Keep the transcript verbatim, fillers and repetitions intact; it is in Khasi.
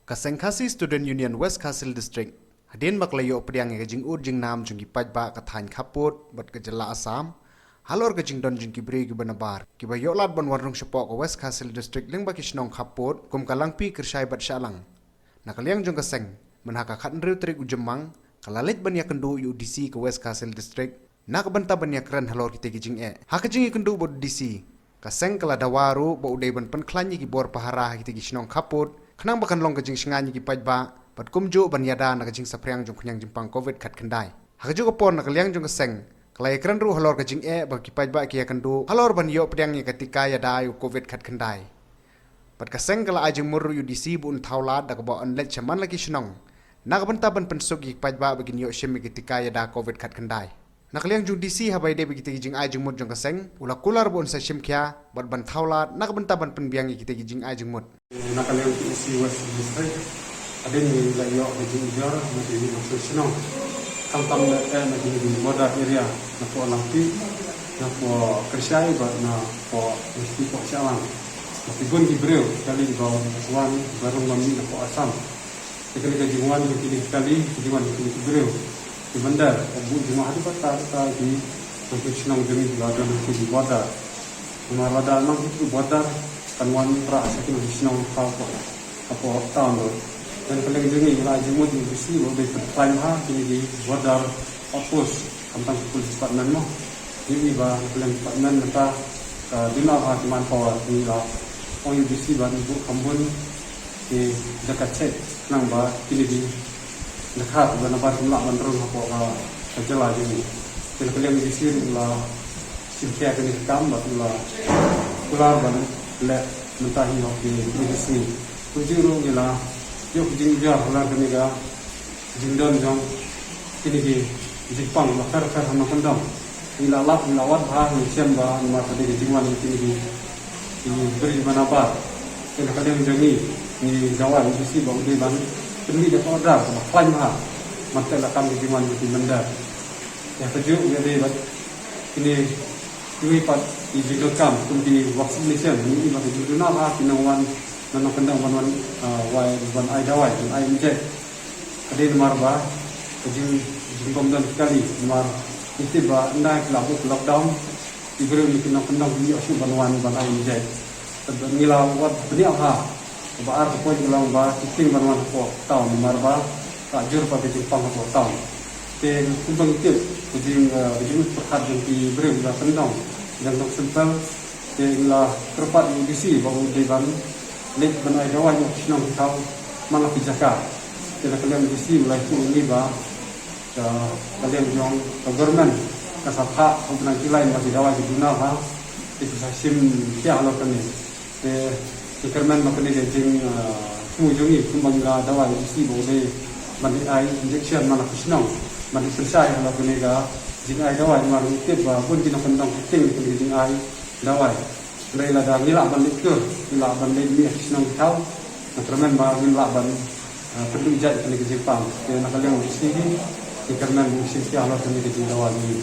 Ka Seng Khasi Student Union West Khasi Hills District, hadien ba ka la ïoh pdiang ïa ka jingud jingnam jong ki paidbah ka thaiñ khappud bad ka jylla Assam halor ka jingdon jong ki briew kiba nabar kiba ïoh lad ban wan rung shapoh ka West Khasi Hills District lyngba ki shnong khappud kum ka Langpih, Kyrshai bad Shillong. Na ka liang jong ka seng, mynha ka khathynriew tarik u Jymmang, ka la leit ban ïakynduh ïa u D C ka West Khasi Hills District na ka bynta ban ïakren halor kitei ki jingeh. Ha ka jingïakynduh bad u D C, ka seng ka la dawa ruh ba u dei ban pynkhlaiñ ïa ki bor pahara ha kitei ki shnong khappud khnang ba kan long ka jingshngaiñ ïa ki paidbah bad kumjuh ban ïada na ka jingsaphriang jong ka khñiang jingpang covid khatkhyndai. Ha kajuh ka por, na ka liang jong ka seng, ka la ïakren ruh halor ka jingeh ba ki paidbah ki ïakynduh halor ban ïoh pdiang ïa ka tika ïada ïa u covid khatkhyndai. Bad ka seng ka la ai jingmut ruh ïa u D C ba un thaw lad da kaba un leit sha man la ki shnong na ka bynta ban pynsuk ïa ki paidbah ba kin ïoh shim ïa ka tika ïada covid khatkhyndai. Na ka liang jong u D C, haba ïadei bad kitei ki jingai jingmut jong ka seng, u la kular ba un sa shim khia bad ban thaw lad na ka bynta ban pynbiang ïa kitei ki jingai jingmut. Na ka liang jong u D C West District, hadien ba ngi la ïoh ka jingujor na ki nongshong shnong, khamtam na, eh, na ki border area, napoh Langpih, napoh Kyrshai bad napoh, napoh Shillong, ba ki bun ki briew kali ba wan ba rung ban mih napoh Assam. Te kane ka jingwan jong kine ki kali, ka jingwan jong kine ki briew, ki mynder, ka buh jingma haduh katta katta ki nongshong shnong jong ngi kiba don ha ki border. Namar lada nang ki border, kan wanrah sha kine ki shnong hapoh, hapoh town ruh. Te na ka liang jong ngi, ngi la ai jingmut ïa u D C ba u dei ban pynkhlaiñ bha kine ki border outpost, khamtam ka police department mo. Ngi ïohi ba na ka liang department mynta ka duna bha ki manpower, ngi la ong ïa u D C ba un buh kham bun ki jaka check khnang ba kine ki dkhar ba nabar kim lah ban rung hapoh ka, ka jylla jong ngi. Te na ka liang u D C ruh u la shim khia kane ka kam bad u la kular ban leh mynta hi ha ki briew ki sngi. Kumjuh ruh ngi la ïoh ka jingujor halor kane ka jingdon jong kine ki jingpang ba pher pher ha nongkyndong. Ngi la lap, ngi la wad bha, ngi shem ba namar ka dei ka jingwan jong kine ki, ki briew ba nabar. Te na ka liang jong ngi, ngi dawa ïa u D C ba u dei ban pynmih da ka order kaba khlaiñ bha ban teh lakam ka jingwan jong ki mynder. Ïa kajuh ïa dei bad kine kiwei pat ki jingdonkam kum ki vaccination, ngi ïohi ba ka jingduna bha ki nongwan na nongkyndong ban wan, ah, wai, ban ai dawai, ban ai inject. Ka dei namar ba ka jing, jingbym don ki kali, namar ngi tip ba ynda ki la buh lockdown, ki briew na ki nongkyndong kim ïoh shuh ban wan ban ai inject. Te ngi la wad bniah bha, kaba ar ka point ka long ba ki tieng ban wan hapoh town, namar ba ka jur pat ka jingpang hapoh town. Te kumba ngi tip, ka jing, eh, ka jingpyrkhat jong ki briew ki la kyndong, jong dong sample, te ngi la kyrpad ïa u D C ba u dei ban leit ban ai dawai na ki shnong ki thaw man la ki jaka. Te na ka liang u D C u la ïathuh ïa ngi ba ka, ka liang jong ka government ka sa phah ha u bnai July ba ki dawai ki duna bha, te ki sa shim khia halor kane. Te ngi kyrmen ba kane ka jing, ah, thmu jong ngi kumba ngi la dawa ïa u D C ba u dei ban leit ai injection man la ki shnong ban leit pynshai halor kane ka jingai dawai, namar ngi tip ba bun ki nongkyndong ki tieng kane ka jingai dawai. Hynrei lada ngi lah ban leit tur, ngi lah ban leit mih ha ki shnong ki thaw, nga kyrmen ba ngin lah ban, ah, pynduh jait kane ka jingpang. Te na ka liang u D C hi, ngi kyrmen ba un shim khia halor kane ka jingdawa jong ngi.